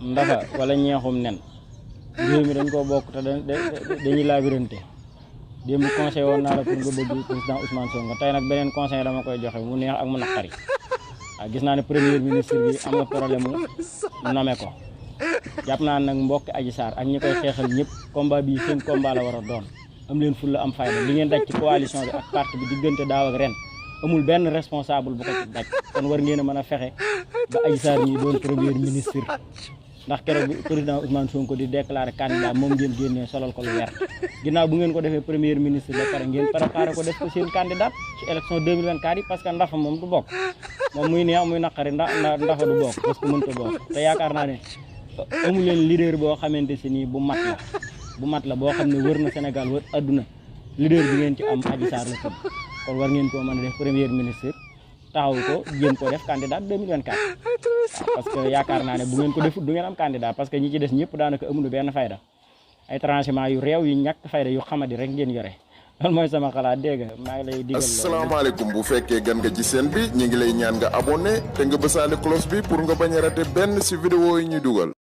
ndafa wala ñeexum nen réew mi dañ koo bokk te dañuy laabirante démb conseil woon naa la pour nga bëgg président Ousmane Sonko tey nag beneen conseil dama koy joxe mu neex ak mu naqari waaw gis naa ne premier ministre bi am na problème mu nommé ko jàpp naa nag mbokk Adji Sarr ak ñi koy xeexal ñëpp combat bii seen combat la war a doon am leen fulla am fayda li ngeen daj ci coalition bi ak parti bi diggante daaw ak ren amul benn responsable bu ko ci daj kon war ngeen a mën a fexe ba Adji Sarr ñi doon premier ministre ndax keroog bi président Ousmane Sonko di déclaré candidat moom ngeen génnee solal ko lu vert ginnaaw bu ngeen ko defee premier ministre ba pare ngeen préparé ko def ko seen candidat ci élection 2024 yi parce que ndafa moom du bokk moom muy neex muy naqari ndafa du bokk parce que mënta bokk te yaakaar naa ne amu leen leader boo xamante si nii bu mat la boo xam ne wër na Sénégal wër adduna leader bi ngeen ci am Adji Sarr la tudd kon war ngeen koo mën a def premier ministre taxaw ko jéem ko def candidat 2024 parce que yaakaar naa ne bu ngeen ko defut du ngeen am candidat parce que ñi ci des ñëpp daanaka amuñu benn fayda ay transhumants yu réew yu ñàkk fayda yu xamadi rek ngeen yore loolu mooy sama xalaat dégg nga maa ngi lay digal. asalaamaaleykum bu fekkee gan nga ci seen bi ñu ngi lay ñaan nga abonné te nga bësaale cloche bi pour nga bañ a raté benn si vidéo yi ñuy dugal.